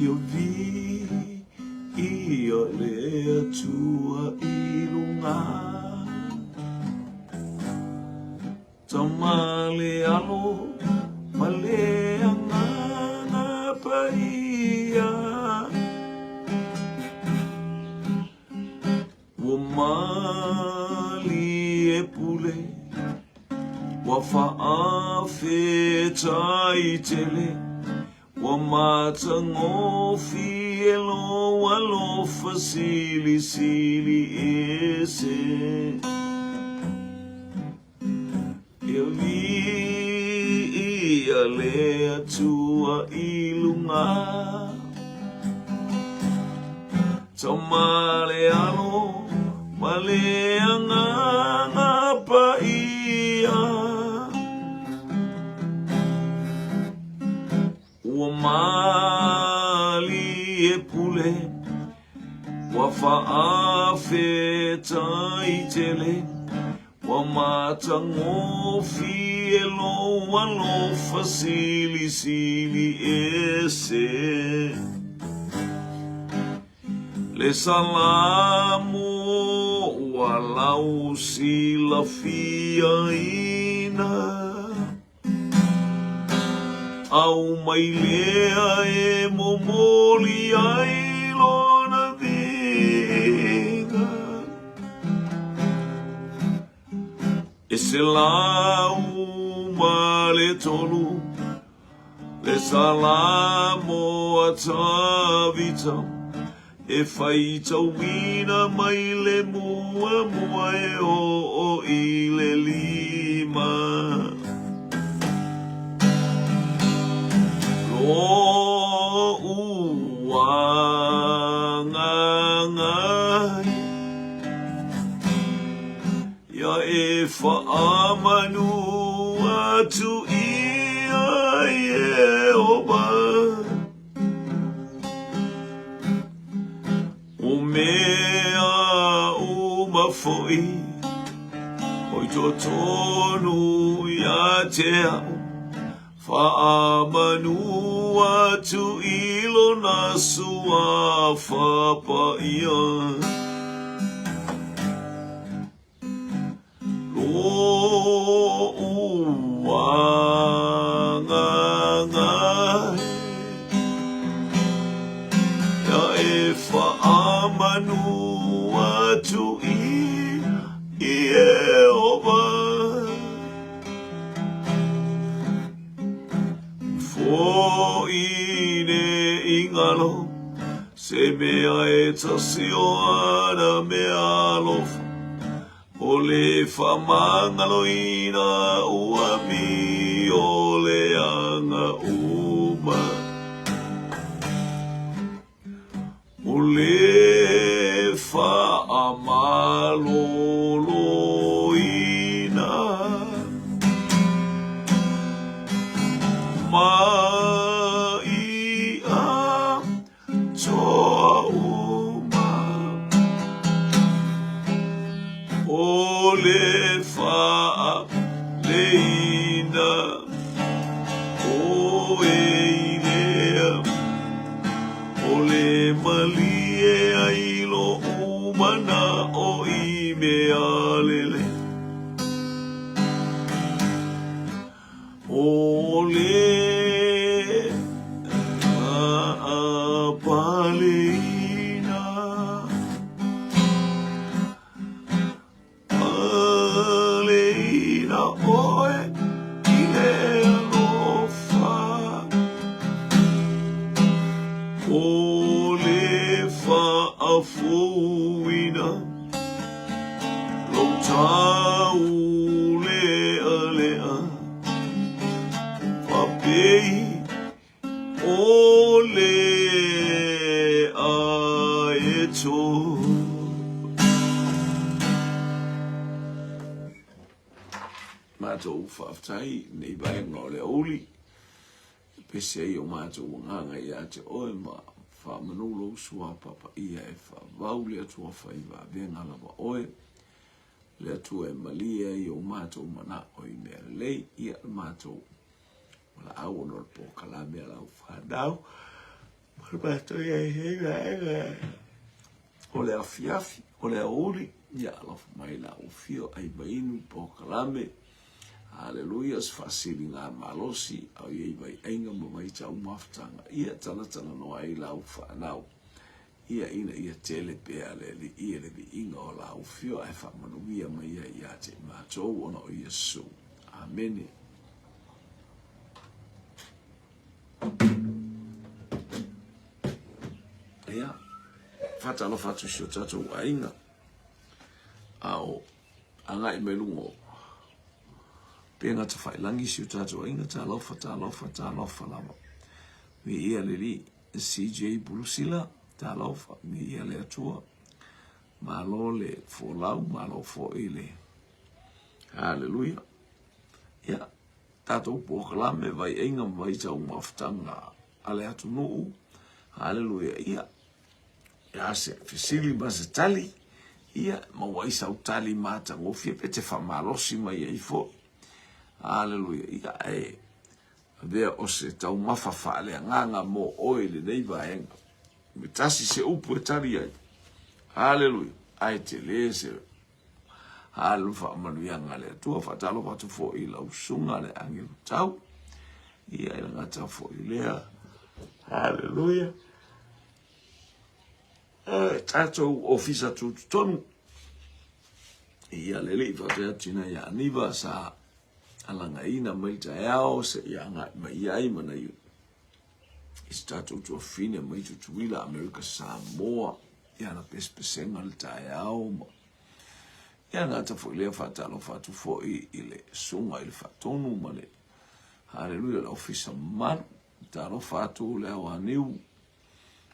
Ia viia le Atua i luga. Tama le Alo ma le Agaga Paia. Ua malie pule, ua faafetai tele, ua matagofie lou alofa silisili ese. Ia viia le Atua i luga. Tama le Alo ma le Agaga Paia. Ua malie pule, ua faafetai tele, Ua matagofie lou alofa silisili ese. Le Salamo ua lau silafiaina. Aumai lea e momoli ai lona viiga. E 103 le Salamo a Tavita e faitauina mai le muamua e oo i le lima. Lo'u agaga Ia e faamanu atu ia Iehoba. O mea uma foi o i totonu ia te au, faamanu atu i lona suafa paia. Lo'u agaga ia e faamanu atu i Iehoba. Fo'i nei galo se mea e tasi o ana mea alofa, o le faamagaloina ua mio leaga uma. O le faamaloloina mai atoa uma. O le faaleina oe i lea. O le malie ai loʻu manaʻo i mea lele. O le paleina. Paleina ʻoe i le alofa. O le faafouina lou taulealea faapei O le aeto. Matou faafetai nei vaega o le aoauli, e pese ai o matou agaga ia te oe ma faamanu lou suafa papaia e faavau le Atua fai vavega lava oe, le Atua e malie ai o matou manao i mea lelei, ia le matou Valaau ona o le polokalame a lau fanau. O le afiafi, o le aoauli, ia alofa mai la ufio ai vainu polokalame. Haleluia, se faasiliga malosi, au i ai vaiaiga ma vaitau mafutaga. Ia talatalanoa ai lau fanau. Ia ina ia tele pea le alii e le viiga o la ufio ae faamanuia mai ai ia te i matou ona o Iesu. Amene. Ia, faatalofa atu i si o tatou aiga, a o agai mai luga o upega tafailagi si o tatou aiga, talofa, talofa, talofa lava. Viia le Alii, CJ Bulusila, talofa, viia le Atua, malo le folau, malo foi le Haleluia. Ia, tatou polokalame, vaiaiga ma vaitau mafutaga a le atunuu. Haleluia. Ia, e a se fesili ma se tali, ia, maua ai sau tali matagofie pe te faamalosi mai ai foi. Haleluia. Ia, e avea o se taumafa faaleagaga mo oe i lenei vaega. Me tasi se upu e tali ai. Haleluia. Ae tele se Alu faamanuiaga a le Atua, faatalofa atu foi i lau susuga le agelu tau. Ia e gata foi lea. Haleluia. E tatou ofisa tutotonu. Ia le alii faapea atu ina ia Aniva sa alagaina mai taeao se ia agai mai ai ma nai i se tatou tuafafine mai Tutuila, Amerika Samoa, i ana pesepesega le taeao ma ia gata foi lea faatalofa atu foi i le susuga i le faatonu ma le haleluia le ofisa mamalu. Talofa atu le ao aniu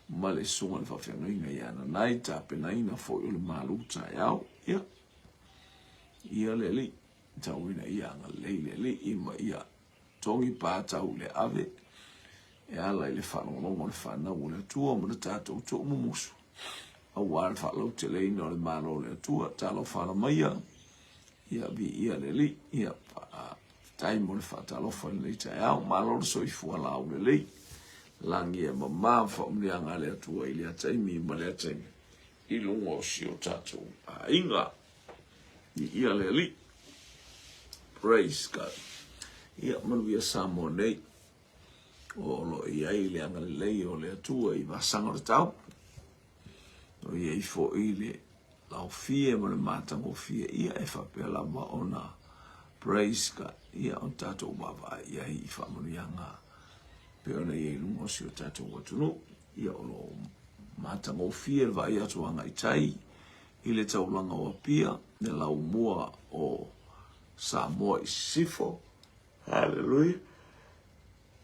ma le susuga i le faafeagaiga ia Nanai, tapenaina foi o le malu taeao. Ia, ia le alii, tauina ia agalelei le alii ma ia Togi patau le ave e ala i le faalogologo o le fanau o le Atua ma le tatou tuumumusu aua le faalauteleina o le Malo o le Atua. Talofa ala maia, ia viia le Alii, ia faafetai mo le faatalofa i lenei taeao. Malo le soifua laulelei, lagi e mama ma faamanuiaga a le Atua i lea taimi ma lea taimi i luga o si o tatou aiga. Viia le Alii. Praise God. Ia, manuia Samoa nei. O lo o i ai le agalelei o le Atua i vasaga o le tau. O i ai foi le laofie ma le matagofie ia e faapea lava ona praise God. Ia, o tatou vaavaai i ai i faamanuiaga pei ona i ai i luga o si o tatou atunuu. Ia, o lo o matagofie le vaai atu agai tai i le taulaga o Apia, le laumua o Samoa i Sisifo. Haleluia.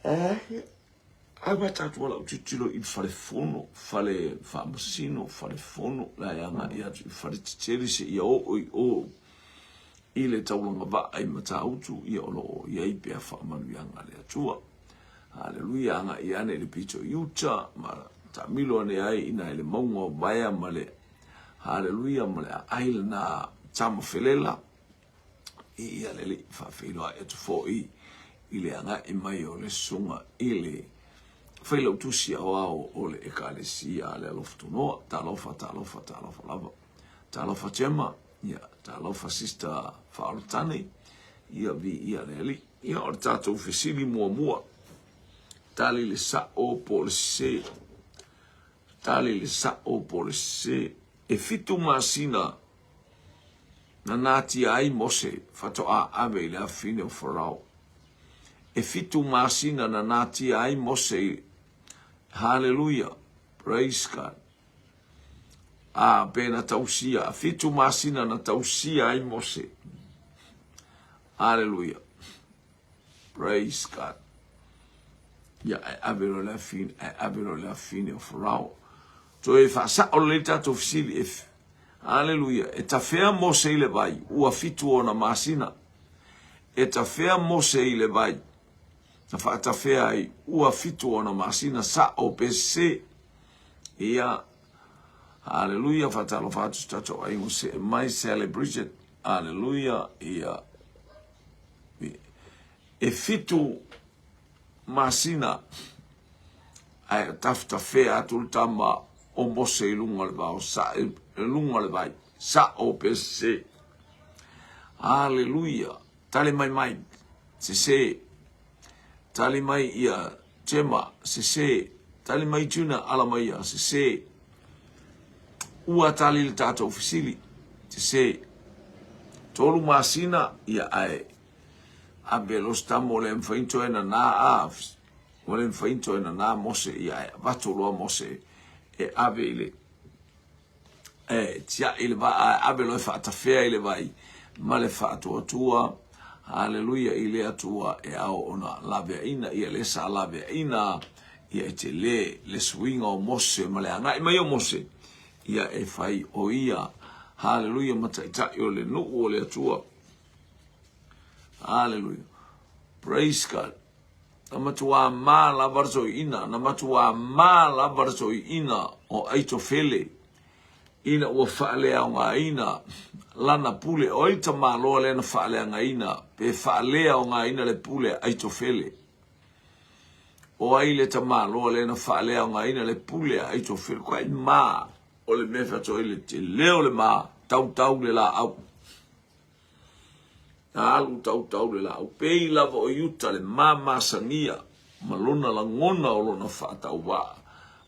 Ai ma tatou ala tilotilo i fale fono, fale faamasino, fale fono, la e agai atu i fale tetele seia oo i o i le taulaga vaa i Matautu, ia o lo o i ai pea faamanuiaga a le Atua. Haleluia, agai ane i le pito i uta, ma taamilo ane ai i na i le mauga o Vaea ma le Haleluia ma le aai lena tama felela i ia le alii faafeiloai atu foi i le agai mai o le susuga i le failautusi aoao o le ekalesia a le alofa tunoa. Talofa, talofa, talofa lava. Talofa Gemma, ia, talofa Sister Faaolatane, ia viia le alii. Ia, o le tatou fesili muamua, tali le sao po o le sese. Tali le sao po o le sese. E fitu masina na natia ai Mose faatoa ave i le afafine o Farao. E fitu masina na natia ai Mose i Haleluia, praise God. A pe na tausia, fitu masina na tausia ai Mose. Haleluia. Praise God. Ia, e ave loa le afine, e ave loa le afine o Farao. Toe faasao lelei tatou fesili e Haleluia. E tafea Mose i le vai, ua fitu ona masina. E tafea Mose i le vai, na faatafea ai, ua fitu ona masina, sao pe sese. Ia, haleluia, faatalofa atu si tatou aiga o see mai, Sally Bridget, haleluia, ia, e fitu masina. Ae tafetafea atu le tama o Mose i luga o le vao, sa, i luga o le vai, sa'o pe sesē. Aleluia! Tali mai mai, sesē. Tali mai ia Jema, sesē. Tali mai Juna, ala mai ia, sesē. Ua tali le tatou fesili, sesē. Tolu masina, ia ae ave lo se tama ua le mafai ona toe nanā a, ua le mafai ona toe nanā Mose, ia ae avatu loa Mose e ave i le e tiai le vaa e ave loa e faatafea i le vai ma le faatuatua haleluia i le Atua e ao ona laveaina ia le sa laveaina ia e tele le suiga o Mose ma le agai mai o Mose ia e fai o ia haleluia ma taitai o le nuu o le Atua. Haleluia, praise God. Na matuā mā lava le toeaina, na matuā mā lava le toeaina o Aitofele ina ua faaleaogaina lana pule. O ai le tamaloa lea na faaleagaina pe faaleaogaina le pule a Aitofele? O ai le tamaloa lea na faaleaogaina le pule a Aitofele? Kuai mā o le mea faatoa i le tele o le mā, tautau le laau. Na alu tautau le laau. Pei lava o Iuta le mamasagia ma lona lagona o lona faatauvaa,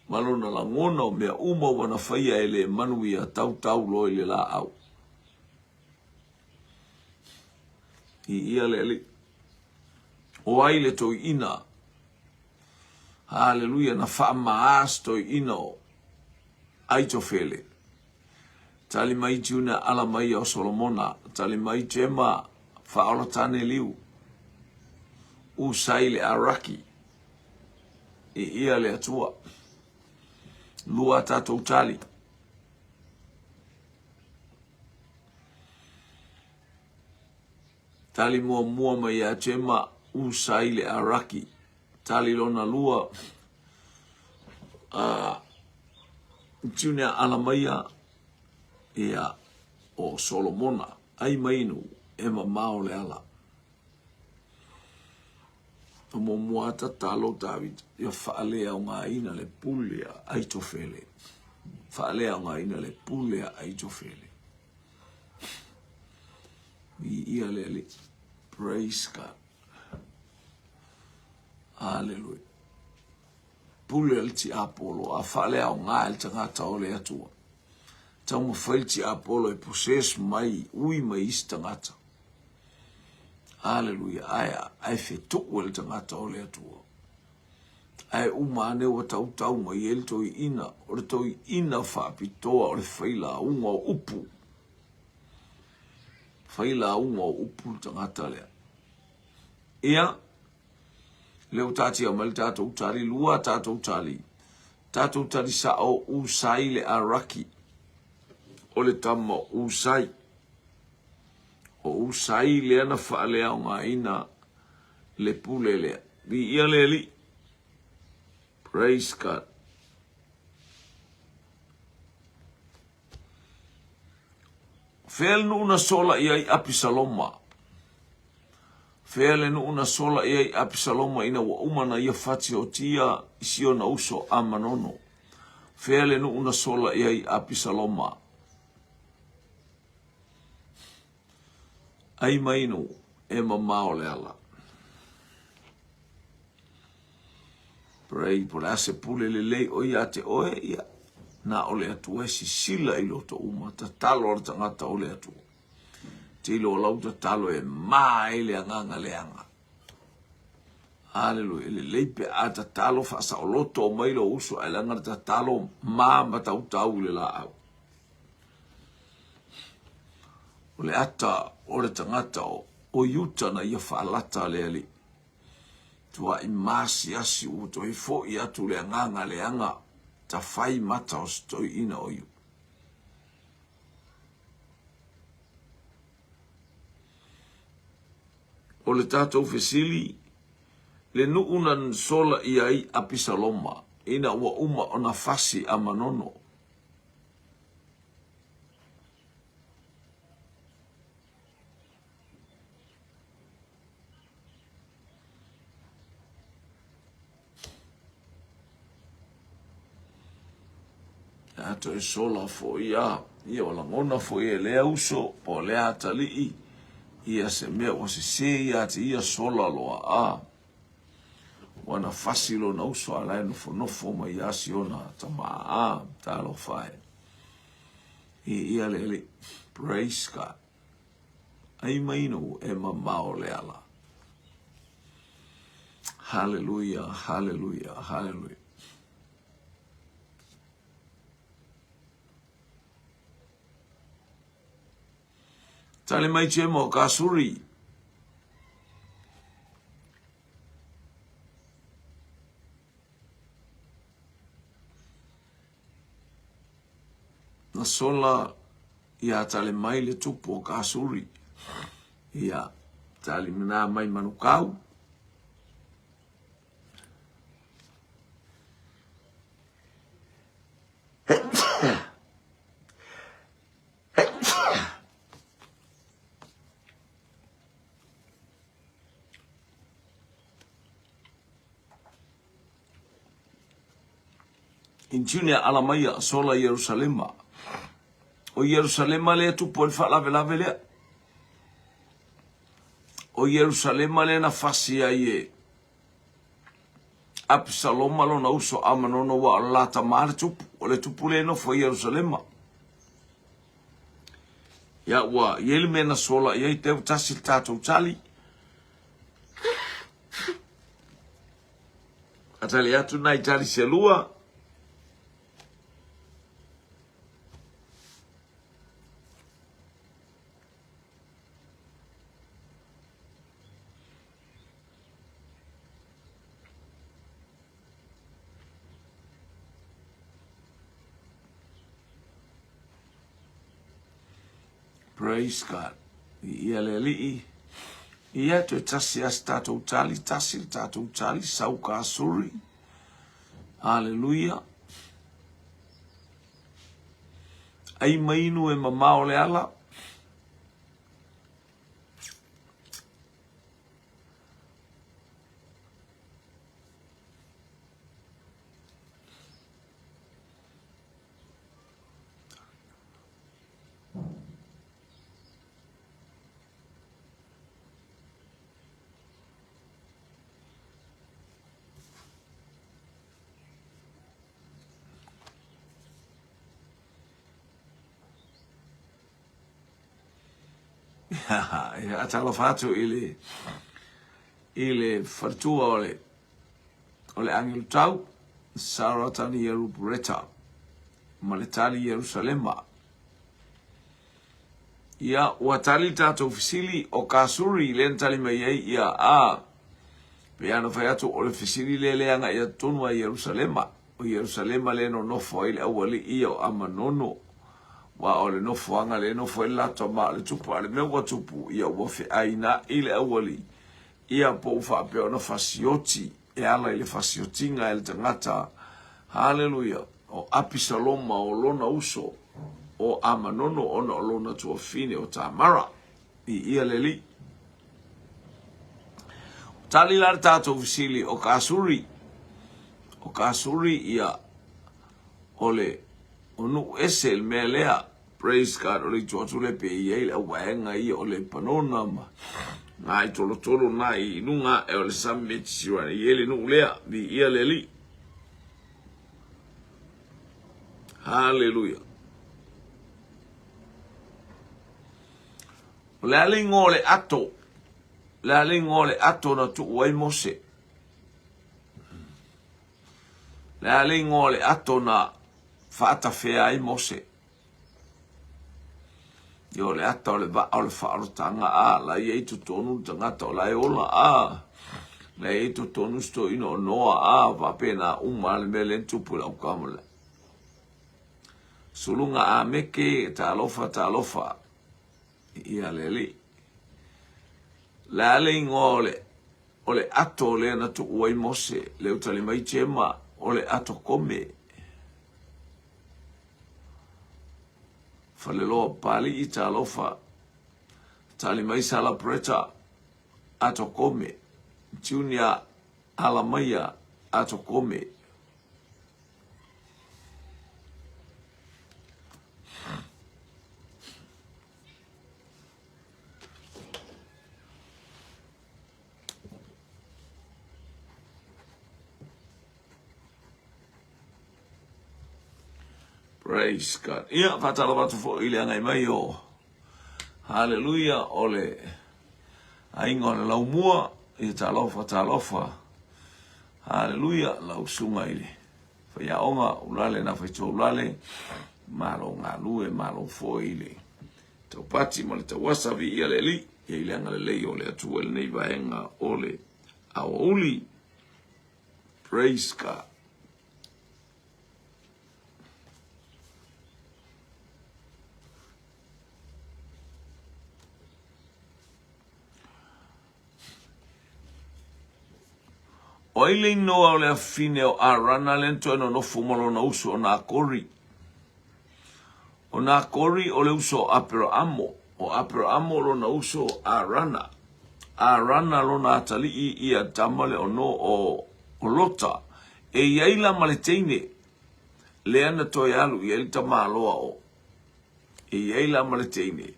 ma lona lagona o mea uma ua na faia e le manuia, tautau loa i le laau. I ia le Alii. O ai le toeaina? Haleluia, na faamā se toeaina o Aitofele. Tali mai Juna ala mai o Solomona, tali mai Jema faaola tane liu, Usai le Araki, i ia le Atua. Lua tatou tali. Tali muamua mai ia Jema, Usai le Araki. Tali lona lua, a Junior Alamaia, ia, o Solomona, ai mai nu, e mamao le ala. O muamua tatalo David, ia faaleaogaina le pule a Aitofele. Faaleaogaina le pule a Aitofele. Viia le Alii. Praise God. Aleluia. Pule le tiapolo a faaleaoga e le tagata o le Atua. Taumafai le tiapolo e possess mai, ui mai isi tagata. Aleluia. Ae, ae fetuu e le tagata o le Atua. Ae uma ane ua tautau mai ai le toeaina, o le toeaina faapitoa o le failauga o upu. Failauga o upu le tagata lea. Ia, lea ua taatia mai le tatou tali, lua tatou tali. Tatou tali sao Usai le Araki. O le tama o Usai. O Usai lea na faaleaogaina le pule lea. Viia le Alii. Praise God. Fea le nuu na sola i ai Apisaloma? Fea le nuu na sola i ai Apisaloma ina ua uma na ia fatiotia i si ona uso Amanono? Fea le nuu na sola i ai Apisaloma? Ai mai nuu e mamao le ala. Pray, po le a se pule lelei o ia te oe, ia, na o le Atua e sisila i loto uma, tatalo a le tagata o le Atua. Te iloa lau tatalo e mā ai le agaga leaga. Aleluia, e lelei pe a tatalo faasaoloto mai lou uso, ae leaga le tatalo mā ma tautau i le laau. O le ata o le tagata o Iuta na ia faalata le Alii. Tua'i maasiasi ua toe fo'i atu le agaga leaga tafai mata o se toeaina o Iuta. O le tatou fesili, le nuu na sola i ai Apisaloma ina ua uma ona fasi Amanono. Ia toe sola foi a, ia ua lagona foi e lea uso po o lea atalii ia se mea ua sese ia te ia sola loa a. Ua na fasi lona uso a la e nofonofo mai ia si ona tama a, talofa e. I ia le alii. Praise God. Ai mai ina ua e mamao le ala. Hallelujah, hallelujah, hallelujah. Tali mai Jemo ka suri. Na sola ia tali mai le tupu o Kasuri. Ia tali mana mai Manukau. In Junior Alamaia sola Ierusalema. O Ierusalema lea tupu ai le faalavelave lea. O Ierusalema lea na fasi ai e Apisaloma lona uso Amanono ua o le la tama le tupu. O le tupu lea e nofo i Ierusalema. Ia ua i ai le mea na sola i ai teu tasi le tatou tali. A tali atu nai tali se lua. Praise God. I ia le alii. Ia toe tasi a se tatou tali, tasi le tatou tali, sau ka suri. Hallelujah. Ai mainu e mamao le ala. Ia, talofa atu i le i le faletua o le o le agelu tau Sarah Tani Ierubreta ma le tali Ierusalema. Ia, ua tali le tatou fesili o Kasuri lea na tali mai ai ia a pei ona fai atu o le fesili lea le agai atu tonu a Ierusalema. O Ierusalema lea e nonofo ai le aualii ia o Amanono. Aua o le nofoaga lea e nofo ai le latou tama o le tupu, a o le mea ua tupu, ia ua feaina'i le aualii, ia po ua faapea ona fasioti e ala i le fasiotiga e le tagata. Haleluia! O Apisaloma o lona uso, o Amanono ona o lona tuafine o Tamara. Viia le Alii. Ua tali la le tatou fesili o Kasuri. O Kasuri ia o le o nuu ese le mea lea. Praise God, o le itu atu lea pe i ai le auvaega ia o Lepanona ma nā i tolotolo nā i luga ae o le sami Mediterranean i ai le nuu lea. Viia le Alii. Hallelujah. O le a le igoa o le ato? O le a le igoa o le ato na tuu ai Mose? O le a le igoa o le ato na faatafea ai Mose? Ia o le ata o le vaa o le faaolataga a la i ai totonu le tagata o la e ola a la i ai totonu se toeaina o Noa a faapena uma le mea lea na tupu i lau tama le Suluga Ameke talofa talofa ia le alii le a le igoa o le o le ato lea na tuu ai Mose le utali mai Jema o le ato kome Faleloa Papalii talofa tali mai Sala Bretta ato kome Junior Alamaia ato kome. Praise God. Ia, faatalofa atu foi i le agai mai o Haleluia o le aiga o le laumua. Ia talofa, talofa. Haleluia, lau susuga i le faiaoga, Ulale na faitoa Ulale. Malo galue, malo foi i le taupati ma le tauasa, viia le Alii. Ia i le agalelei o le Atua i lenei vaega o le aoauli. Praise God. O ai le inoa o le afine o Arana lea na toe nonofo ma lona uso o Nakori? O Nakori o le uso o Aperaamo. O Aperaamo lona uso o Arana. Arana lona atalii ia tama le ono o Lota. E i ai la ma le teine lea na toe alu i ai le tamaloa o E i ai la ma le teine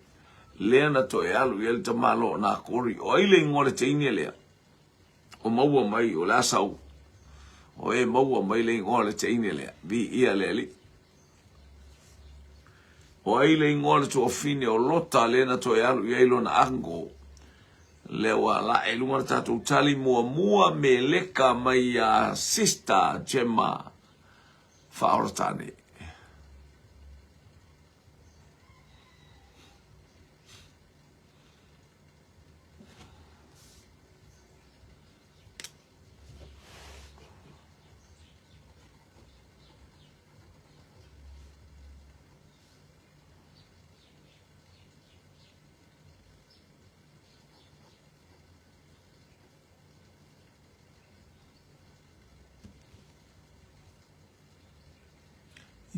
lea na toe alu i ai le tamaloa o Nakori. O ai le igoa o le teine lea? O maua mai, o le a sau? O e maua mai le igoa o le teine lea. Viia le Alii. O ai le igoa o le tuafine o Lota lea na toe alu i ai lona uncle? Lea ua lae i luga le tatou tali muamua Meleka mai iā Sister Gemma Faaoratane.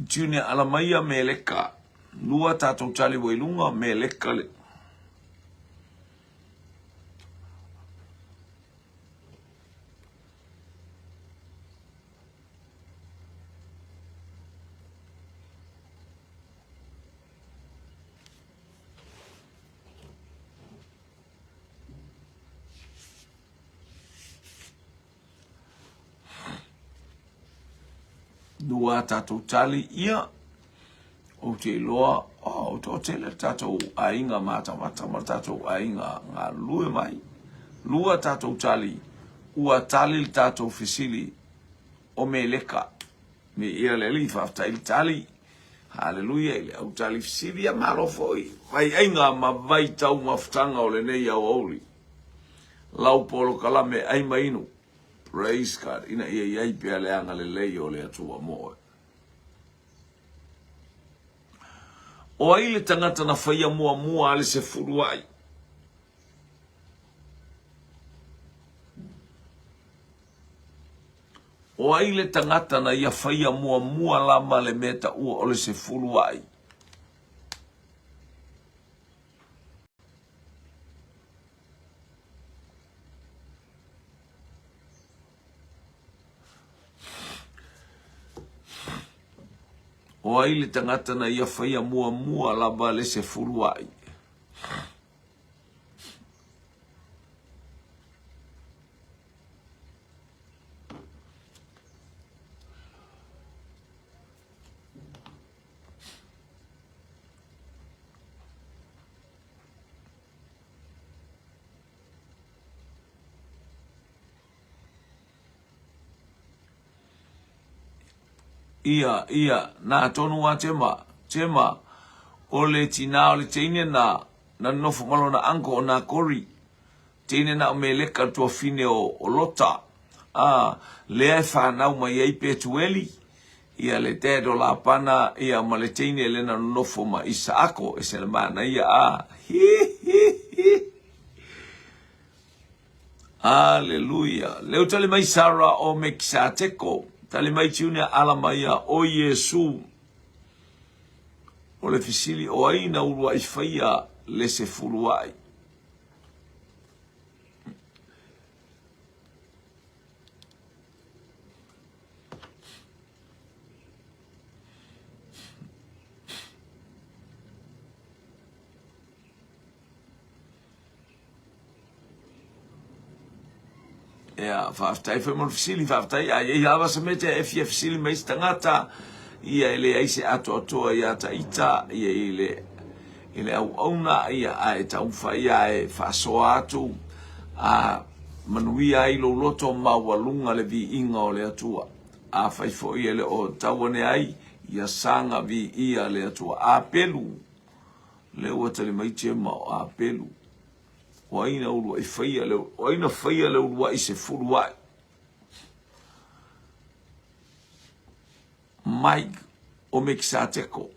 Junior Alamaia Meleka. Lua tatou tali ua i luga, Meleka le. Lua a tatou tali ia, ou te iloa, oh, o toatele le tatou aiga matamata ma le tatou aiga galulue mai. Lua tatou tali, ua tali le tatou fesili o Meleka. Viia le Alii, faafetai le tali. Haleluia i le au tali fesili, ia malo foi. Vaiaiga ma vaitau mafutaga o lenei aoauli. Lau polokalame ai ma inu. Praise God, ina ia i ai pea le agalelei o le Atua mo oe. O ai le tagata na faia muamua a le sefuluai? O ai le tagata na ia faia muamua lava le mea taua o le sefuluai? O ai le tagata na ia faia muamua lava le sefuluai? Ia, ia, nā tonu a Tema, Tema, o le tinā o le teine nā, na nofo ma lona uncle o Nakori, teine na o Meleka le tuafine o, o Lota, a, lea e whanau mai ai Petueli, ia le dad o Lapana, ia ma le teine le na nofo ma Isaako, e se le manaia, a, hi, hi, hi. Aleluia. Leu tali mai Sarah o Mekisateko. Tali mai Junior ala mai ia o Iesu. O le fesili o ai na uluai faia le sefuluai. Ia, faafetai foi mo le fesili, faafetai. A i ai lava se mea e fia fesili mai se tagata, Ia e leai se atoatoa iā Taita, ia i le i le auauna, ia a e taumafai ia e faasoa atu, a manuia ai lou loto maualuga le viiga o le Atua. Afai foi e le o tau ane ai, ia saga viia le Atua. Apelu, lea ua tali mai Jema o Apelu. O ai na uluai faia le, o ai na faia le uluai sefulu a'i? Mike o Mekisateko.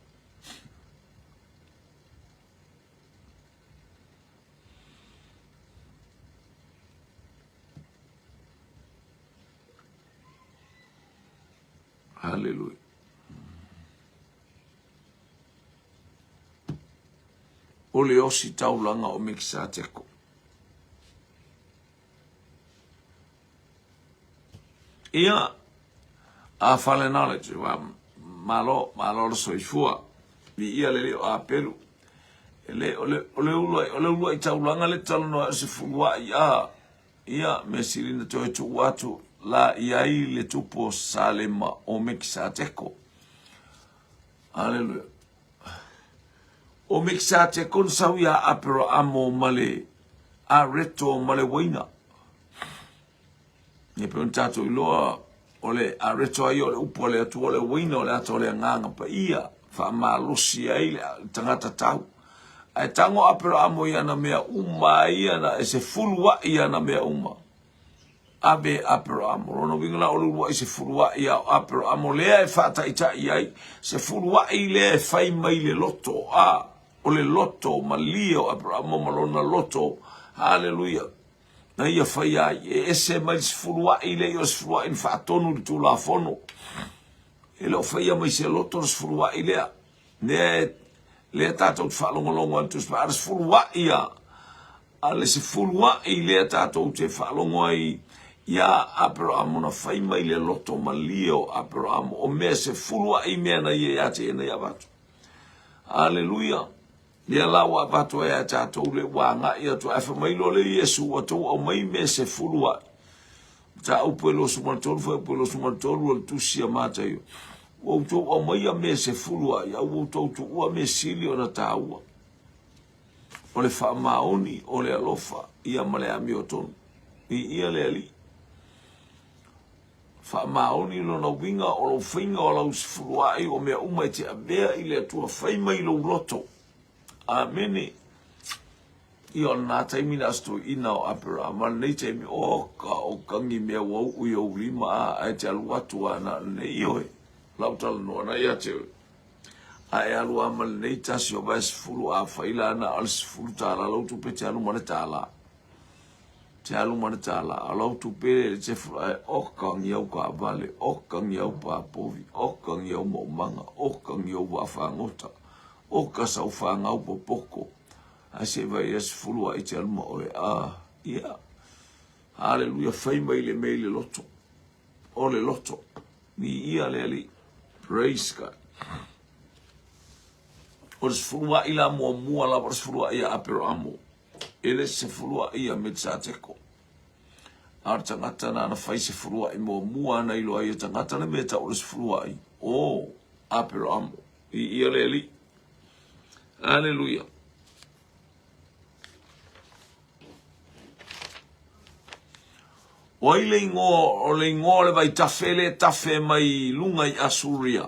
Haleluia. O le osi taulaga o Mekisateko. Ia, a fale knowledge, wa, malo, malo le soifua. Viia le alii o Apelu. E le, o le, o le uluai, o le uluai taulaga le talanoa o se fuluai a. Ia, mea sili na toe tuu atu la i ai le tupu o Salema o Mekisateko. Aleluia. O Mekisateko na sau iā Aperaamo ma le areto ma le uaina. E pei ona tatou iloa, o le areto ai o le upu a le Atua, o le uaina o le ata o le agaga paia, faamalosi ai le tagata tau. Ae tago Aperaamo i ana mea uma ia na e sefulu a'i ana mea uma. Ave Aperaamo. Lona uiga la o le ulua'i sefulu a'i a o Aperaamo lea e faataitai ai, sefulu a'i lea e fai mai le loto, a o le loto malie o Aperaamo ma lona loto. Haleluia. Na ia fai ai, e ese mai le sefulu a'i lea i o le sefulu a'i na faatonu i le Tulafono. E le o faia mai se loto le sefulu a'i lea. Lea, lea tatou te faalogologo ai i le Tusi Paia, a o le sefulu a'i a, a le sefulu a'i lea tatou te faalogo ai iā Aperamo na fai mai le loto malie o Aperamo, o mea sefulu a'i mea na ia ia te ia na ia avatu. Aleluia. Lea la ua avatu ai ia tatou le ua agai atu, ae fai mai loa le Iesu, ua tou aumai mea sefulu a'i. Mataupu e 23, fuaiupu e 23 o le tusi a Mataio. Ua outou aumaia mea sefulu a'i, a ua outou tuua mea sili ona taua. O le faamaoni, o le alofa, ia ma le amiotonu. Viia le Alii. Faamaoni lona uiga o lou faiga o lau sefulu a'i o mea uma e te avea i le Atua fai mai lou loto. Amene. Ia o lena taimi na aso toeaina o Aperahama, lenei taimi, oka o kagi mea ua uu i ou lima, a, ae te alu atu a na o lenei, ioe, lau talanoa na ia te oe. A e alu a ma lenei tasi o vae sefulu, a fai la na o le sefulu tālā lau tupe te alu ma le tālā. Te alu ma le tālā, a lau tupe le te fulu, ae oka ngi au kaavale, oka ngi au pāpovi, oka ngi au maumaga, oka ngi au vaafagota, oka sau fāgau popoko, Ae se i vai ia sefulu a'i te alu ma oe. A, ia. Haleluia, fai mai le mea i le loto. O le loto. Viia le Alii. Praise God. O le sefulu a'i la muamua lava, o le sefulu a'i a Aperamo. E le sefulu a'i a Metisateko. A o le tagata nana fai sefulu a'i muamua ana iloa ai e tagata le mea e tau o le sefulu a'i. O Aperamo. Viia le Alii. Aleluia. O ai le ingoa, o le ingoa o le vaitafe le tafe mai luga i Asuria.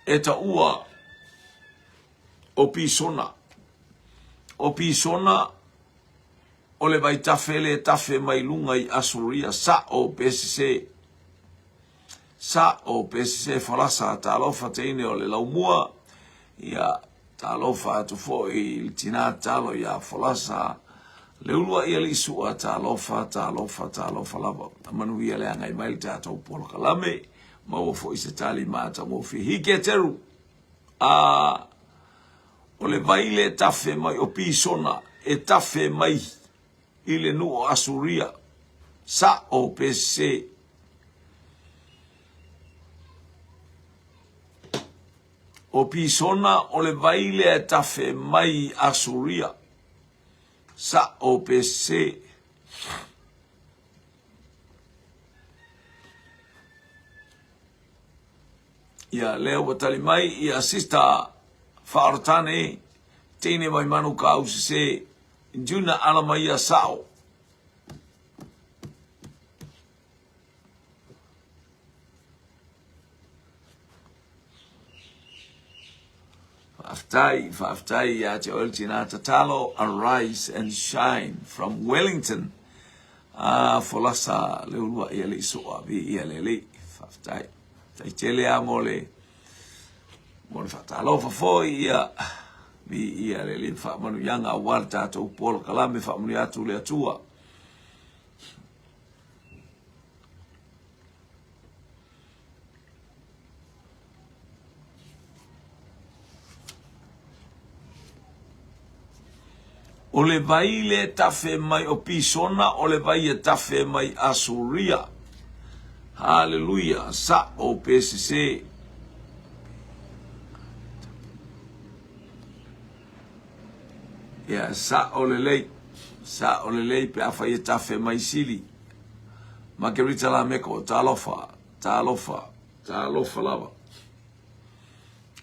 E taua o Pisona. O Pisona o le vaitafe le tafe mai luga i Asuria, sa'o pe sesē. Sa'o pe sesē falasa, talofa teine o le laumua, ia talofa atu foi i le tinā talo iā Folasa, le ulua'i alii su'a, talofa, talofa, talofa lava. A manuia le agai mai le tatou polokalame, maua foi se tali matagofie. Hike Teru! A o le vai le tafe mai o Pisona e tafe mai i le nuu o Asuria, sa'o pe sesē. O Pisona o le vai lea e tafe mai i Asuria, sa'o pe sesē. Ia, lea ua tali mai, ia, Sister Faaoratane, teine mai Manukau sese, Juna Alamaia sao. Faafetai, faafetai ia te oe le tina tatalo, arise and shine from Wellington. Ah, folasa le ulua ia le isoa, vi ia le lei. Faafetai. Tai tele a mo le mo le faatalofa foi ia vi ia le lei faamanuiaga aua le tatou polokalame faamanuia atu le Atua. O le vai le tafe mai o Pisona, o le vai e tafe mai Asuria. Haleluia, sa o pesese. Ia, sa o lelei, sa o lelei pe afai e tafe mai Sili. Margarita Lameko, talofa, talofa, talofa lava.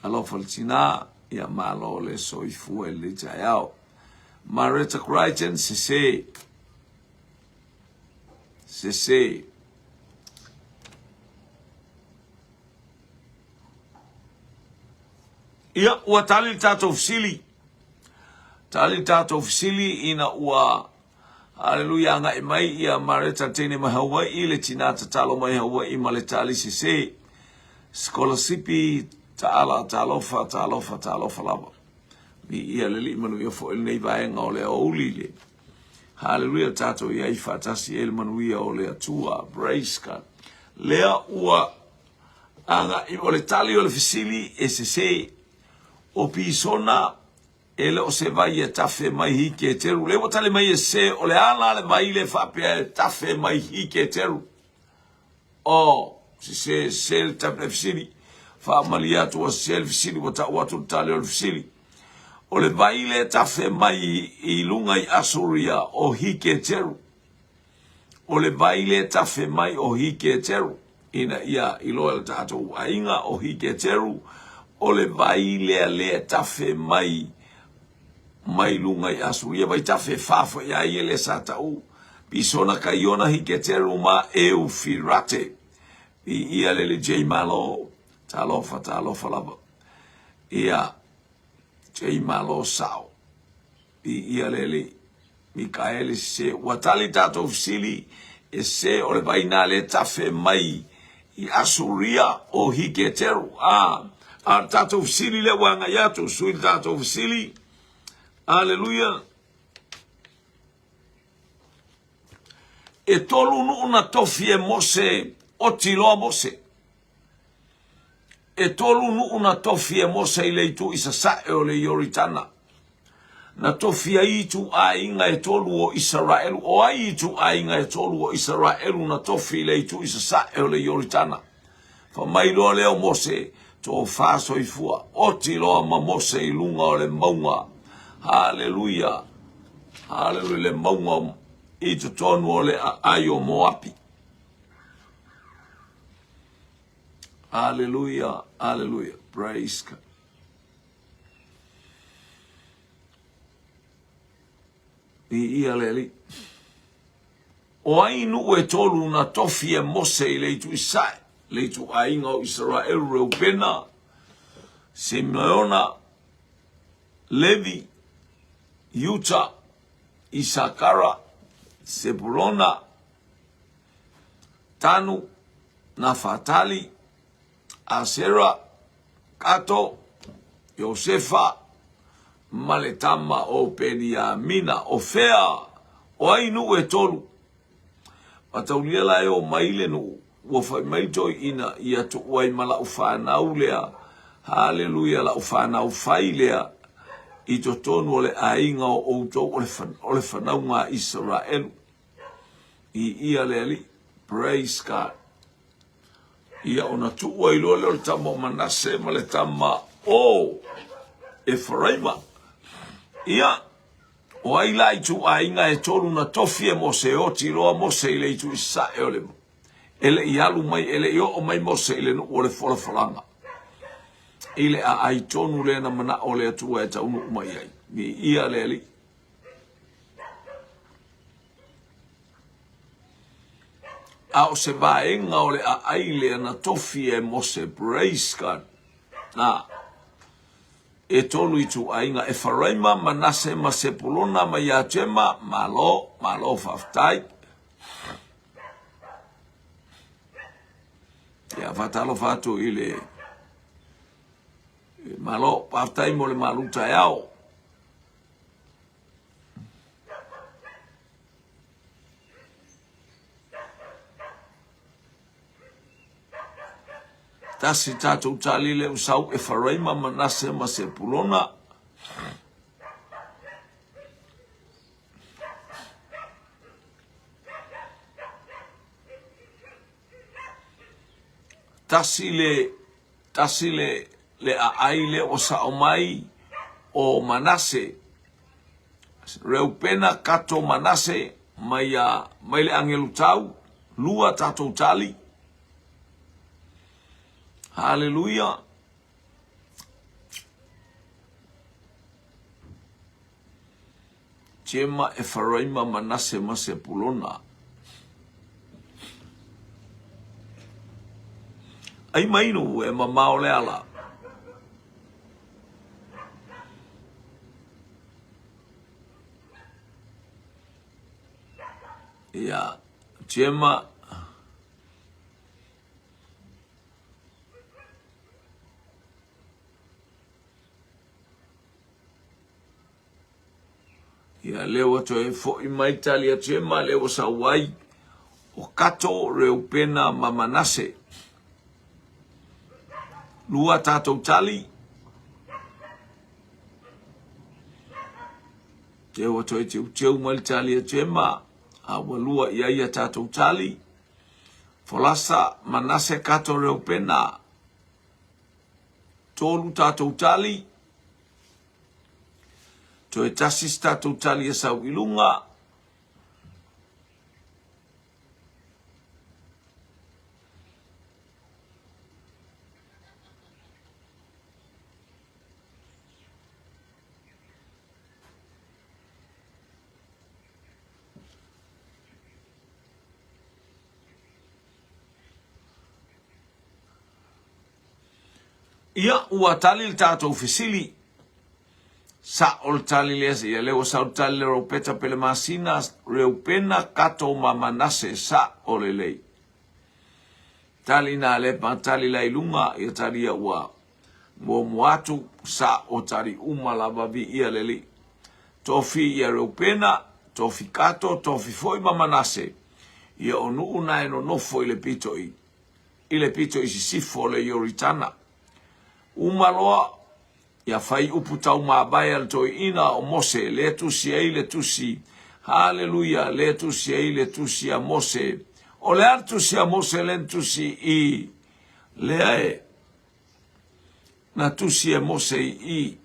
Alofa le tina, ia malo le soifua i lenei taeao. Mareta Crichton, sese, sese. Ia, ua tali le tatou fesili. Tali le tatou fesili ina ua Aleluia agai mai ia Mareta teine mai Hawaii le tina tatalo mai Hawaii ma le tali sese. Sikolasipi taala talofa talofa talofa lava. Viia le Alii manuia foi lenei vaega o le aoauli le Haleluia tatou i ai faatasi ai le manuia o le Atua. Praise God. Lea ua agai o le tali o le fesili e sese. O Pisona e le o se vai e tafe mai Hiketeru. Lea ua tali mai e sese o le a la le vai le faapea e tafe mai Hiketeru. O, sese, sese le tali o le fesili. Faamalie atu ua sese le fesili, ua tau atu le tali o le fesili. O le vai le tafe mai i luga i Asuria o Hiketeru. O le vai le tafe mai o Hiketeru, ina ia iloa e le tatou aiga o Hiketeru, o le vai lea le tafe mai mai luga i Asuria, vai tafe fafo ia ia le sa tau, Pisona Kaiona Hiketeru ma Eufirate. I ia le le J Malo, talofa, talofa lava. Ia, J Malo sao. I ia le alii Mikaele sese ua tali tatou fesili e sese o le vaina le tafe mai i Asuria o Hiketeru a a tatou fesili le ua agai atu sui le tatou fesili Aleluia E tolu nuu na tofi e Mose oti loa Mose E tolu nuu na tofi e Mose i le itu i sasae o le Ioritana. Na tofi ai ituaiga e tolu o Isaraelu. O ai ituaiga e tolu o Isaraelu na tofi i le itu i sasae o le Ioritana? Fai mai loa lea o Mose, Tofa soifua, oti loa ma Mose i luga o le mauga. Haleluia! Haleluia, le mauga i totonu o le aai o Moapi. Aleluia, aleluia. Praise God. I ia le Alii. O ai nuu e tolu na tofi e Mose i le itu i sae, le itu aiga o Israelu, Reubena, Simeona, Levi, Iuta, Isakara, Sebulona, Tanu, Nafatali, Asera, Kato, Iosefa, ma le tama o Peniamina. O fea o ai nuu e tolu? Mataulia la e o mai le nuu, ua fai mai le toeaina, ia tuu ai ma lau fanau lea, haleluia, lau fanau fai lea, i totonu o le aiga o outou o le fanauga a Isaraelu. I ia le Alii. Praise God. Ia ona tuu ai loa lea o le tama o Manase ma le tama o Efaraima. Ia, o ai la ituaiga e tolu na tofi e Mose e oti loa Mose i le itu i sae o le e le i alu mai, e le i oo mai Mose i le nuu o le folafolaga. I le aai tonu lea na manao le Atua e taunuu mai ai. Viia le Alii. A o se vaega o le aai lea na tofi e Mose, praise God. Na, e tolu ituaiga, Efaraima, Manase ma Sepulona ma Iatema, malo, malo faafetai. Ia, faatalofa atu i le Malo, faafetai mo le malu taeao. Tasi tatou tali le usau Efaraima, Manase ma Sepulona. Tasi le, tasi le, le aai lea ua sao mai o Manase, Reupena, Kato, Manase, mai, a, mai le agelu tau, lua tatou tali. Haleluia. Jema, Efaraima, Manase ma Sepulona. Ai mai nu e mamao le ala. Ia, Jema, Ia, lea ua toe foi mai tali atu e ma lea ua sau ai o Kato, Reupena ma Manase. Lua tatou tali. Lea ua toe teuteu mai le tali atu e ma, a ua lua i ai a tatou tali. Folasa, Manase, Kato, Reupena. Tolu tatou tali. Toe tasi se tatou tali e sau i luga. Ia, ua tali le tatou fesili. Sa'o le tali lea, ia lea ua sau le tali le Ropeta Pelemasina, Reupena, Kato ma Manase, sa'o lelei. Tali nā le ma tali la i luga, ia tali ia ua muamua atu, sa'o tali uma lava viia le Alii. Tofi ia Reupena, tofi Kato, tofi foi ma Manase, ia o nuu na e nonofo i le pito i i le pito i sisifo o le Ioritana. Uma loa, ia fai upu taumāvae a le toeaina o Mose, lea tusi ai le tusi, Haleluia, lea tusi ai le tusi a Mose. O le a le tusi a Mose lea na tusi i, lea e, na tusi e Mose i i.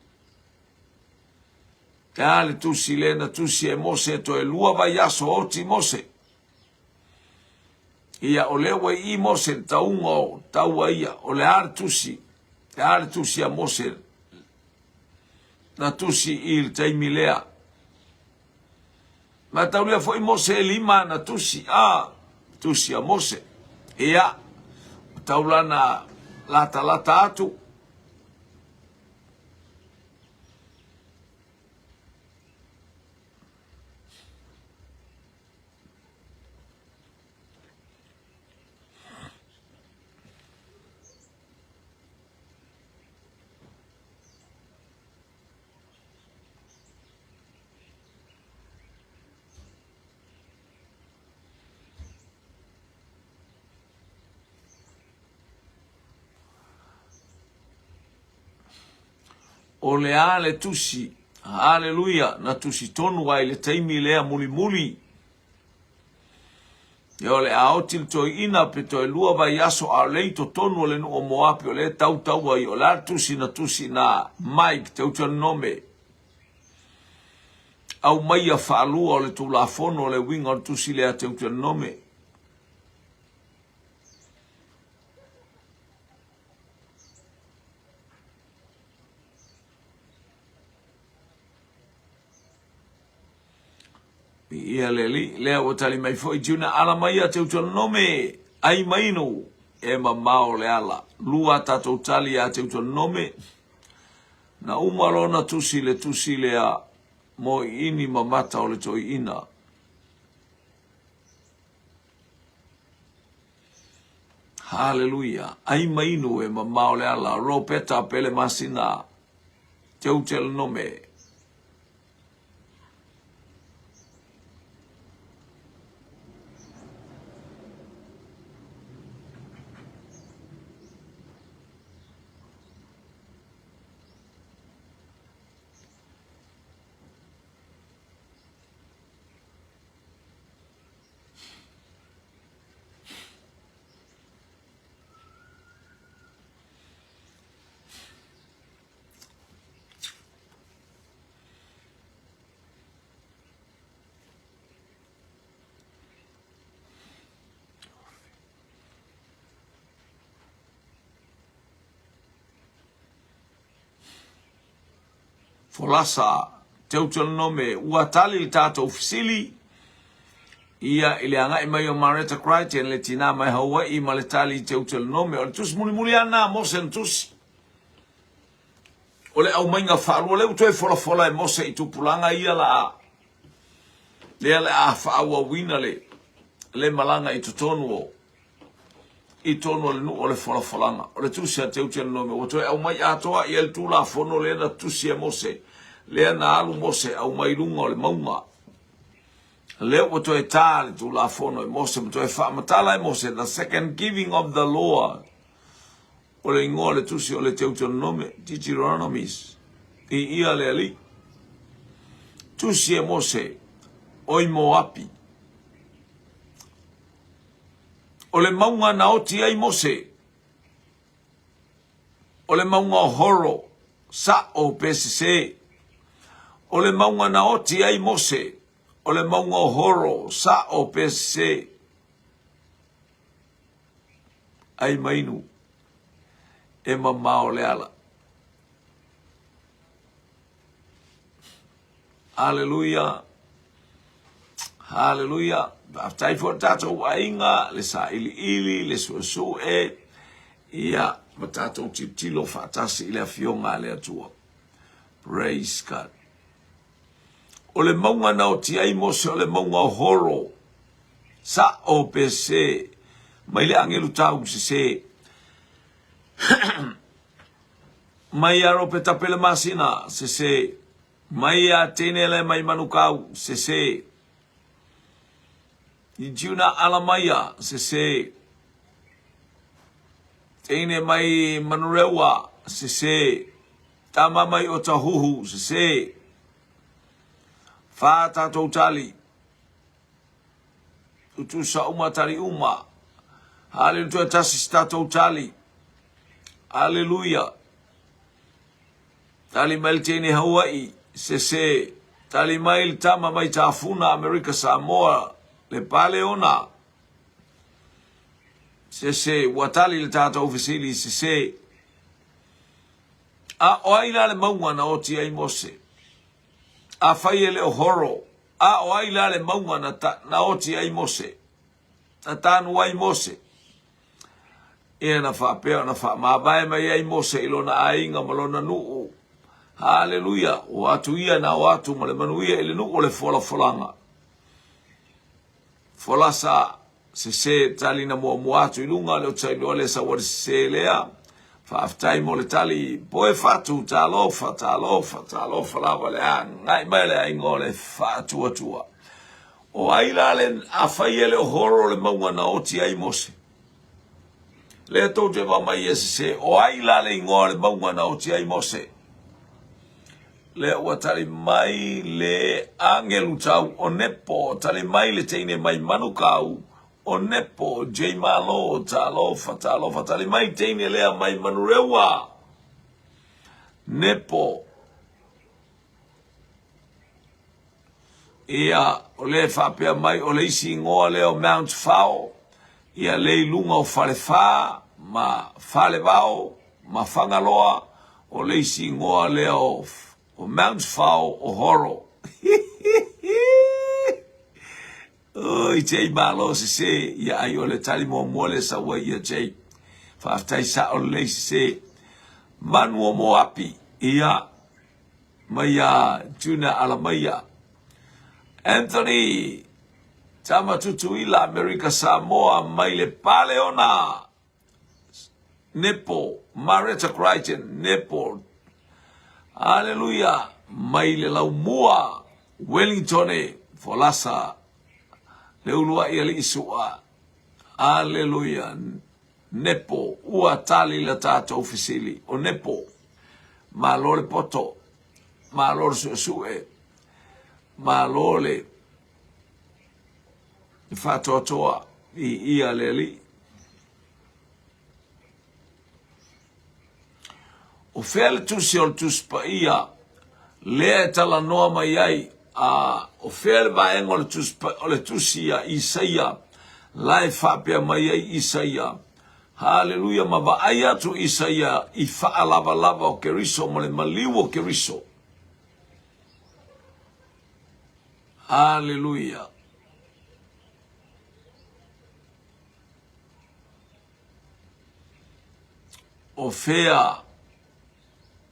Le a le tusi lea na tusi e Mose toe lua vaiaso oti Mose. Ia, o lea ua i i Mose le tauga o taua ia, o le a le tusi, le a le tusi a Mose na tusi i le taimi lea. Mataulia foi Mose e lima na tusi, a, tusi a Mose. Ia, o taulana latalata atu. O le a le tusi, haleluia, na tusi tonu ai le taimi lea mulimuli. Ia o le a oti le toeaina pe toe lua vaiaso a o lea i totonu o le nuu o Moapi o lea e tautau ai, o le a le tusi na tusi na Mike Deuteronome. Aumaia faalua o le Tulafono o le uiga o le tusi lea a Deuteronome. Ia le Alii, lea ua tali mai foi Juna ala mai ia Teutonome, ai mainu e mamao le ala. Lua a tatou tali ia Teutonome, na uma lona tusi le tusi lea mo iini ma mata o le toeaina. Haleluia! Ai mainu e mamao le ala. Ropeta Pele Masina, Teutelnome. Folasa, Deuteronome, ua tali le tatou fesili ia i le agai mai o Mareta Crichton le tinā mai Hawaii ma le tali i Deuteronome. O le tusi mulimuli lava lena a Mose na tusi. O le aumaiga faalua lea ua toe folafola e Mose i tupulaga ia la a lea le a faaauauina le le malaga i totonu o i totonu o le nuu o le folafolaga. O le tusi a Deuteronome ua toe aumai atoa i ai le Tulafono lea na tusi e Mose, lea na alu Mose aumai i luga o le mauga. Lea ua toe ta le Tulafono e Mose ma toe faamatala e Mose, the second giving of the law. O le igoa o le tusi o le Deuteronome, Deuteronomies, i ia le Alii. Tusi e Mose, o i Moapi. O le mauga na oti ai Mose, o le mauga o Horo, sa'o pe sesē. O le mauga na oti ai Mose, o le mauga o Horo, sa'o pe sesē. Ai mainu, e mamao le ala. Aleluia. Haleluia. Faafetai foi le tatou aiga, le sailiili, le suesue, ia, ma tatou tilotilo faatasi i le Afioga a le Atua. Praise God. O le mauga na oti ai Mose o le mauga o Horo. Sa'o pe sese mai le agelu tau sese. Mai ia Ropeta Pelemasina, sese. Mai ia Tenele mai Manukau, sese. I Juna Alamaia, sese. Teine mai Manurewa, sese. Tama mai Otahuhu, sese. Whā tātou tali. Tutusa uma tali uma. Haleluia, toe tasi se tatou tali. Aleluia. Tali mai le teine Hawaii, sese. Tali mai le tama mai Tafuna, Amerika Samoa, le Paleona. Sese, ua tali le tatou fesili, sese. A o ai la le mauga na oti ai Mose? Afai e le o Horo, a o ai la le mauga na, ta, na oti ai Mose? Na tanu ai Mose? Ia na faapea ona faamavae mai ai Mose i lona aiga ma lona nuu. Haleluia! O atu ia na o atu ma le manuia i le nuu o le folafolaga. Folasa sese tali na muamua atu i luga le otailoa le sau le sese lea. Faafetai mo le tali poe fatu talofa talofa talofa lava le agai mai le aiga o le faatuatua. O ai la le afai e le o horo le mauga na oti ai Mose. Lea tou te va mai e sese, o ai la le igoa o le mauga na oti ai Mose? Lea ua tali mai le agelu tau o Nepo, tali mai le teine mai Manukau o Nepo, J Malo, talofa, talofa, tali mai teine lea mai Manurewa, Nepo. Ia, o lea e faapea mai o le isi igoa lea o Mount Fao, ia le i luga o Falefā ma Falevao ma Fagaloa, o le isi igoa lea o, o Mount Fao o Horo. Oi, Jay, malo sese. Ia ai o le tali muamua le sau ai ia Jay. Faafetai sao lelei sese. Manu o Moapi, ia, mai ia Junior Alamaia. Anthony, tama Tutuila, Amerika Samoa, mai le Paleona. Nepo, Mareta Crichton, Nepo. Aleluia, mai le laumua, Wellington e, Folasa, le uluai alii sua. Aleluia, Nepo, ua tali la tatou fesili, o Nepo, malo le poto, malo le suesue, malo le faatoatoa i ia le alii. O fea le tusi o le Tusi Paia lea e talanoa mai ai, a o fea le vaega o le Tusi, o le Tusi a Isaia la e faapea mai ai Isaia, Haleluia, ma vaai atu Isaia i faalavalava o Keriso ma le maliu o Keriso. Haleluia. O fea,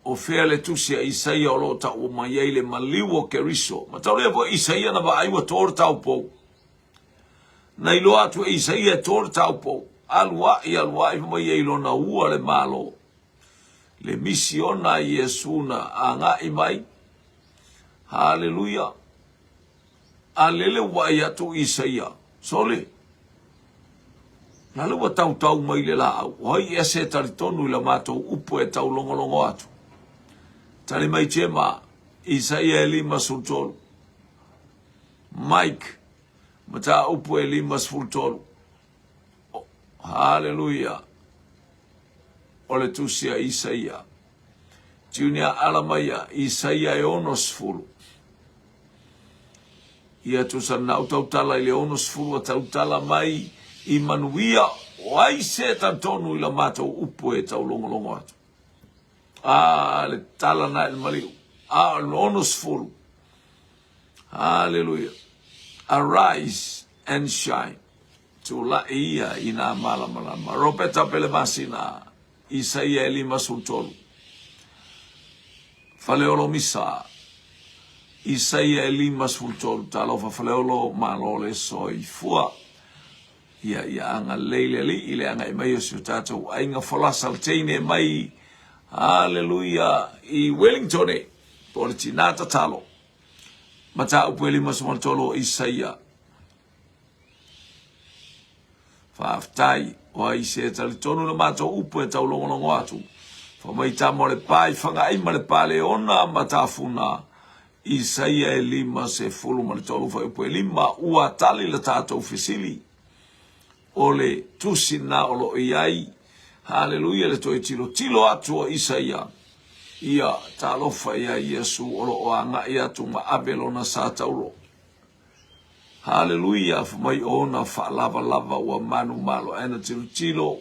o fea le tusi a Isaia o lo o taua mai ai le maliu o Keriso? Mataulia foi Isaia na vaai ua to le taupou. Na iloa atu e Isaia e to le taupou. Alu ai, alu ai, fai mai ai lona ua le Malo. Le misiona a Iesu na agai mai. Haleluia. A lele ua vaai atu Isaia, Sole, la le ua tautau mai le laau, o ai ea se talitonu i la matou upu e taulogologo atu? Tali mai Jema, Isaia e 53. Mike, mataupu e 53. Haleluia. O le tusi a Isaia. Junior Alamaia, Isaia e 60. Ia tusa na au tautala i le 60 a tautala mai i manuia o ai se talitonu i la matou upu e taulogologo atu. A le tala na i le maliu. A o le 60. Hallelujah. Arise and shine. Tulai ia i nā malamalama. Ropeta Pelemasina, Isaia e 53. Faleolo Misa, Isaia e 53. Talofa Faleolo, malo le soifua. Ia, ia agalelei le Alii i le agai mai o si o tatou aiga folasa le teine mai, haleluia, i Wellington e, po o le tinā tatalo. Mataupu e 53 o Isaia. Faafetai, o ai se talitonu le matou upu e taulogologo atu. Fa mai tama o le pa i Fagaai ma le pa Leona ma Tafuna, Isaia e 53 fuaiupu e 5, ua tali le tatou fesili o le tusi na o lo o i ai. Haleluia le toe tilotilo atu o Isaia. Ia, talofa ia Iesu o lo o agai atu ma ave lona sa tauro. Haleluia, fa mai ona faalavalava ua manumalo ae na tilotilo.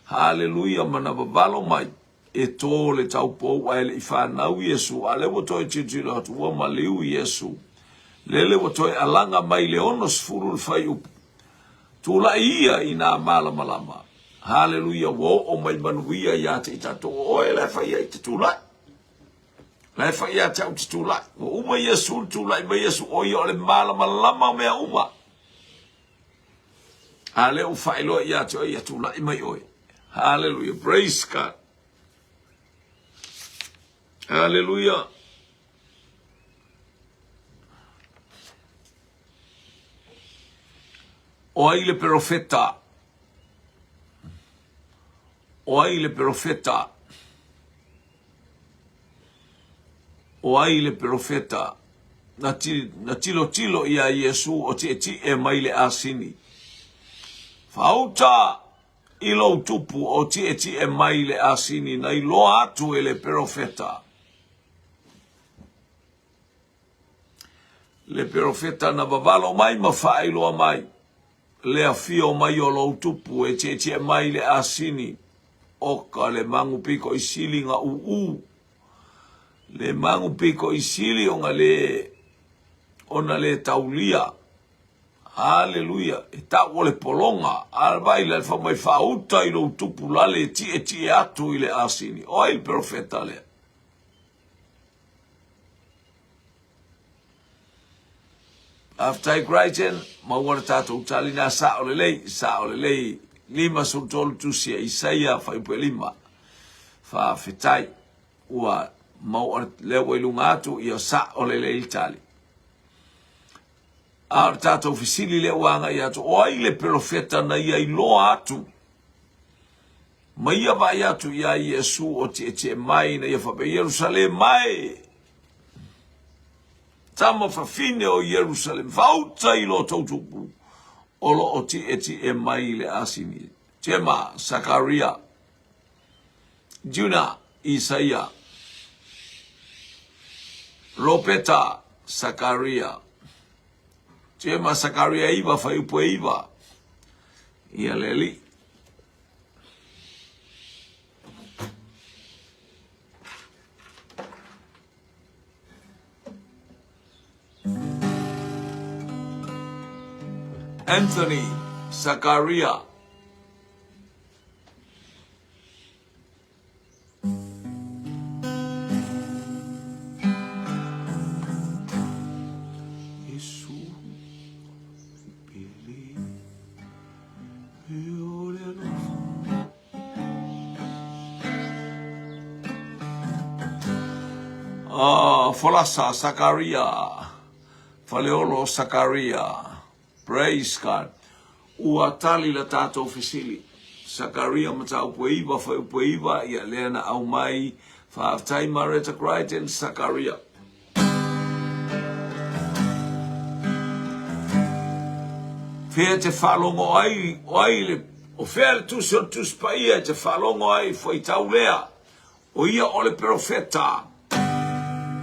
Haleluia, manavavalo mai e tō le taupou ae le i fanau Iesu, a lea ua toe tilotilo atu ua maliu Iesu. Lele ua toe alaga mai le 60 le fuaiupu. Tulai ia i nā malamalama. Haleluia, ua oo mai manuia ia te i tatou. O oe la e fai ai te tulai. La e fai ia te au te tulai. Ua uma Iesu le tulai mai Iesu, o ia o le malamalama o mea uma. A lea ua faailoa ia te oe, ia tulai mai oe. Hallelujah. Praise God. Hallelujah. O ai le perofeta? O ai le perofeta? O ai le perofeta na, ti, na tilotilo iā Iesu o tietie mai le asini? Faauta i lou tupu o tietie mai le asini na iloa atu e le perofeta. Le perofeta na vavalo mai ma faailoa mai le afio mai o lou tupu e tietie mai le asini oka le magu piko i sili ga uu le magu piko i sili ona le ona le taulia. Aleluia! E tau o le pologa, a vai le fai mai faauta i lou tupulale e tietie atu i le asini. O ai le perofeta lea? Faafetai Crichton, maua le tatou tali na sao lelei, sao lelei. 53 tusi a Isaia fuaiupu e 5. Faafetai. Ua maua lea ua i luga atu, ia sao lelei le tali. A o le tatou fesili lea ua agai atu, o ai le perofeta na ia iloa atu ma ia vaai atu iā Iesu o tietie mai ina ia faapea, Ierusalema e, tama fafine o Ierusalema, faauta i lo tou tupu o lo o tietie mai i le asini. Tema, Sakaria, Juna, Isaia, Ropeta, Sakaria, Tema, Sakaria iva, fuaiupu e iva, ia le alii. Anthony Sakaria. Ah, Folasa, Sakaria, Faleolo, Sakaria. Praise God. Ua tali la tatou fesili. Sakaria mataupu e iva, fuaiupu e iva, ia lea na aumai. Faafetai Mareta Crichton, Sakaria. Fea te faalogo ai, o ai le, o fea le tusi o le Tusi Paia e te faalogo ai, fuaitau lea, o ia o le perofeta.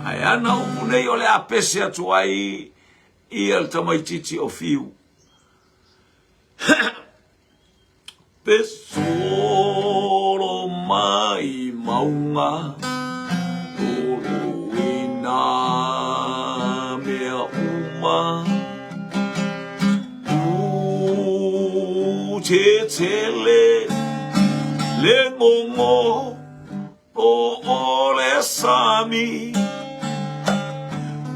Ae ana upu nei o le a pese atu ai ia le tamaitiiti o Fiu. Pesolo mai mauga lolo i nā mea uma U tetele le ngongo o o le sami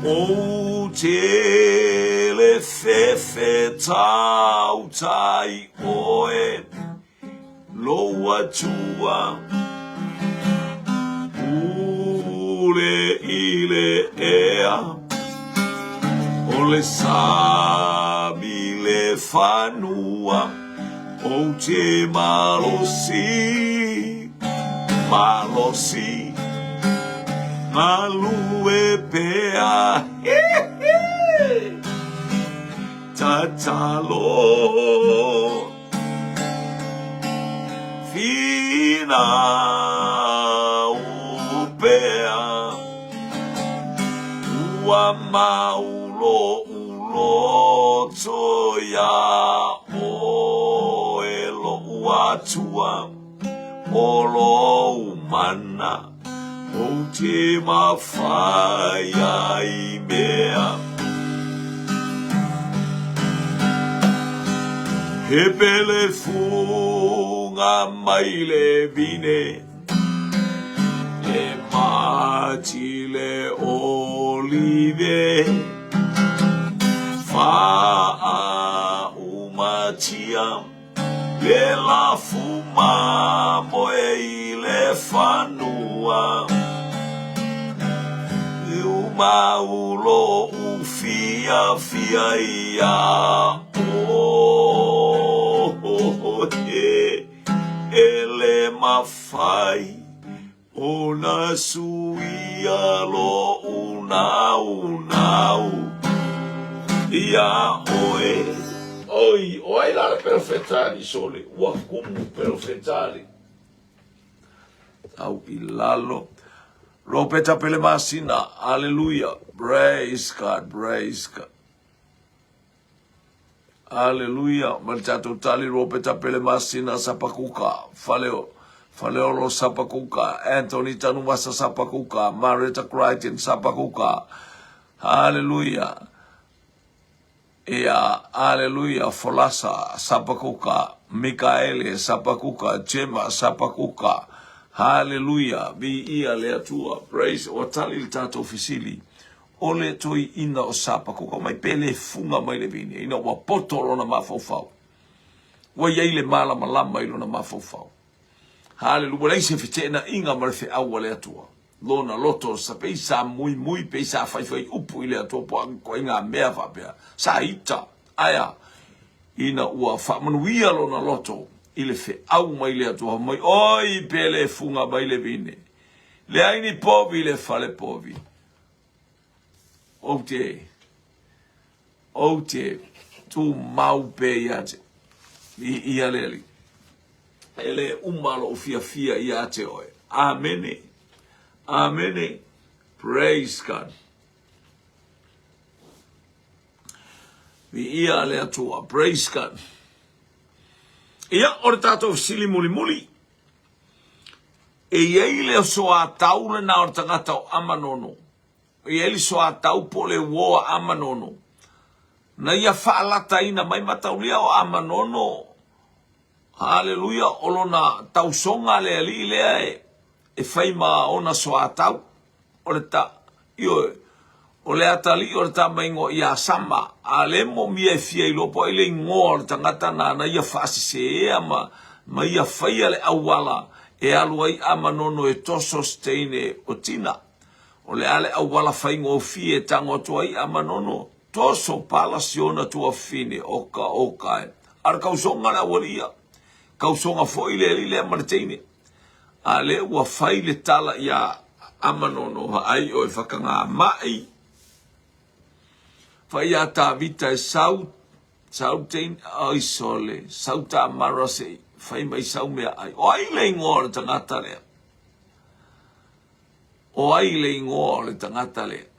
Ou te le fefe tautai oe lou Atua Pule i le ea o le sami le fanua Ou te malosi, malosi Galue pea, he he Tatalo Finau pea Ua mau lo'u loto iā ʻoe lo'u Atua O lou mana Ou te mafai ai mea He pele funga mai le vine Le mati le olive Faaumatia Le lafu mamoe i le fanua I umau loʻu fiafia iā ʻoe E le mafai ona suia loʻu naunau iā ʻoe. Oi, o ai la le perofetali sole, ua kumu perofetali. Au i lalo. Ropeta Pele Masina, aleluia, praise God, praise God. Aleluia, ma le tatou tali Ropeta Pele Masina Sapakuka, Faleo, Faleolo Sapakuka, Anthony Tanuvasa Sapakuka, Mareta Crichton Sapakuka. Haleluia. Ia, aleluia, Folasa, Sapakuka, Mikaele, Sapakuka, Jema, Sapakuka, haleluia, viia le Atua, praise, ua tali le tatou fesili, o le toeaina o Sapakuka mai pe le fuga mai le veine, ina ua poto lona mafaufau, ua i ai le malamalama i lona mafaufau. Haleluia, ua leai se feteenaiga ma le feau a le Atua. Lona loto sa pei sa muimui pei sa faifai upu i le Atua po o ituaiga mea faapea. Sa ita, ae a? Ina ua faamanuia lona loto i le feau mai le Atua fai mai, Oi, pe le fuga mai le vine, leai ni povi i le fale povi. Ou te, ou te tumau pea ia te, i, ia le Alii. E le uma lou fiafia ia te oe. Amene. Amene. Praise God. Viia le Atua. Praise God. Ia, o le tatou fesili mulimuli. E i ai le soatau lena o le tagata o Amanono. E i ai le soatau po o le uo a Amanono. Na ia faalataina mai mataulia o Amanono, haleluia, o lona tausoga le alii lea e, e fai ma ona soatau. O le ta, ioe, o le atalii o le tama ingoa ia Sama, a le moomia e fia iloa po o ai le igoa o le tagata nāna ia faasesēa ma, ma ia faia le auala e alu ai Amanono e toso se teine o Tina. O le a le auala faigofie e tago atu ai Amanono? Toso pala si ona tuafafine o ka o ka e. A o le kausoga le aualii ia. Kausoga foi le alii lea ma le teine. A lea ua fai le tala iā Amanono, Vaai oe whakangā mai. Whai iā Tāvita e sau, sau teine, oi sole, sau Tāmara se i whai mai sau mea ai. O ai le ingoa o le tangata lea? O ai le ingoa o le tangata lea?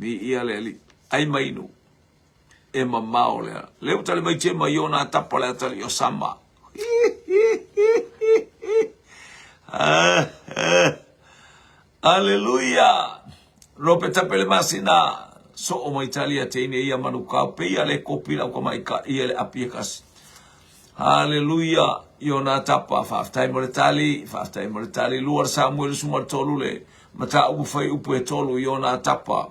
Viia le Alii. Ai mainu. E mamao lea. Lea ua tali mai Jema i ona tapa le atalii o Sama. Aleluia! Rope tape le masina. Soo mai tali a teine ia manukau peia le kopi lau kamaika ia le api e kasi. Haleluia! I ona tapa, faafetai mo le tali, faafetai mo le tali. Lua le Samuele 13 le mataupu fai upu e tolu i ona tapa.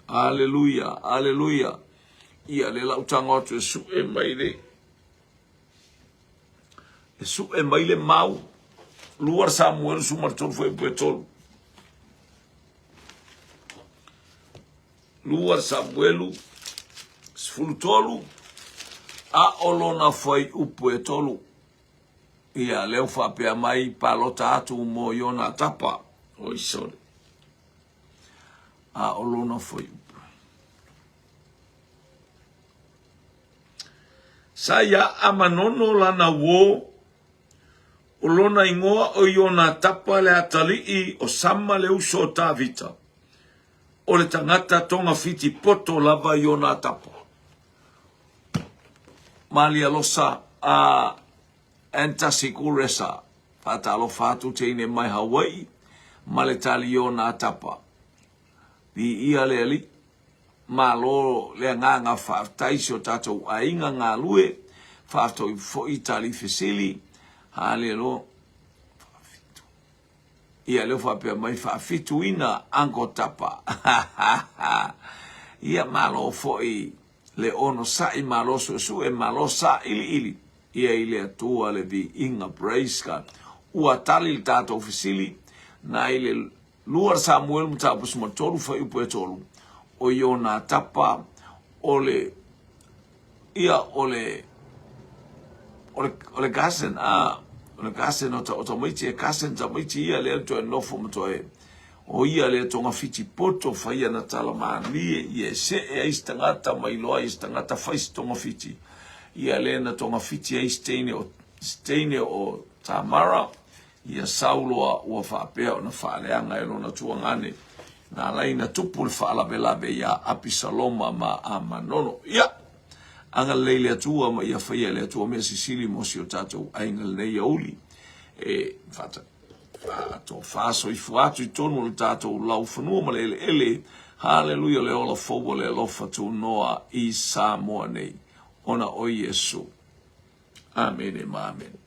Aleluia, aleluia. Ia le lau tago atu e suʻe mai le e suʻe mai le mau. Lua Samuelu 13 fuaiupu e tolu. Lua Samuelu 13 a o lona fuaiupu e tolu. Ia lea ua faapea mai palota atu mo Iona Tapa. Oi sole. A o lona fuaiupu. Sa iā Amanono lana uō, o lona ingoa o Ionatapa le atalii o Sama le uso o Tavita, o le tagata togafiti poto lava Ionatapa. Malialosa a Entasi Kuresa, Faatalofa atu teine mai Hawaii ma le tali Ionatapa. Viia le Alii. Malo le agaga faafetai si o tatou aiga galue, faafetai foi tali fesili, halelo, faafitu. Ia lea ua faapea mai faafituina Uncle Tapa. Ia malo foi le onosai, malo suesue, malo sailiili ia i le Atua le viiga, praise God. Ua tali le tatou fesili, na i le Lua Samuelu mataupu 13 fuaiupu e tolu, o Ionatapa o le, ia, o le, o le, o le cousin, a, o le cousin o, o tamaiti, e cousin tamaiti ia lea toe nofo ma toe, o ia lea togafiti poto fai ana tala malie, ia e see ai se tagata ma iloa ai se tagata fai se togafiti, ia lea na togafiti ai se teine o, se teine o Tamara, Ia Saulo ua faapea ona faaleaga e lona tuagane, na ala ai na tupu le faalavelave iā Apisaloma ma Amanono. Ia, agalelei le Atua ma ia faia e le Atua mea sisili mo si o tatou aiga lenei aoauli. E Faatofa soifua atu i totonu o le tatou laufanua ma le eleele. Haleluia, le ola fou o le alofa tunoa i Samoa nei, ona o Iesu. Amene ma amene.